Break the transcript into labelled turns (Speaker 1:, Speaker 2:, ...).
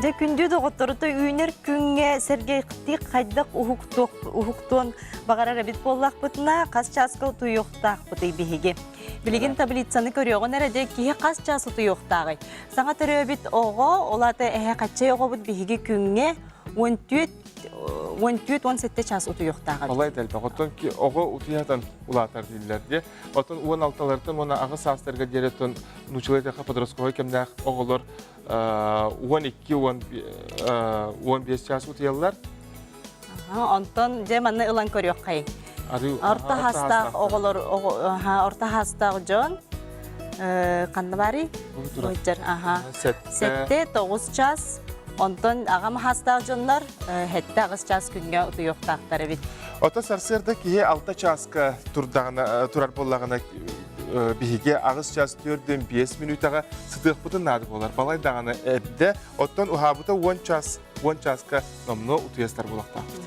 Speaker 1: Дьэ күндү доҕотторута үүнэр күҥҥэ сэргэхтик хайдах уһуктуон баҕарар эбит буоллахпытына, хас чааска утуйуохтаахпытый биһиги? Билигин таблицаны көрүөҕүн эрэ дьэ киһи хас чаас утуйуохтааҕый? Саҥа төрөөбүт оҕо, ол аата эһэ хаччай оҕобут биһиги күҥҥэ 14 14-17 чаас утуйуохтаах эбит.
Speaker 2: Олай дэлбэх. Оттон оҕо утуйатан улаатар дииллэр дии. Оттон 16-лартан уонна аҕыс саастарга диэри оттон нууччалыы эттэххэ подростковай кэмнээх оҕолор 12-15 чаас утуйаллар.
Speaker 1: Онтон дьэ манна ылан көрүөххэй. Орто хастаах оҕолор орто хастаах дьон ханна барый? Аха. Сэтте тоҕус час. Онтон аҕам хастаах дьоннор хэтте аҕыс час күҥҥэ утуйуохтаахтар эбит.
Speaker 2: Ото сарсыарда киһи алта чааска турдаҕына турар буоллаҕына биһиги аҕыс час төрдүн биэс мүнүүтэҕэ сытыахпытын наада буолар. Балай даҕаны эрдэ, оттон уһаабыта 10 час, 10 чааска номнуо утуйастар буолуохтаахпыт.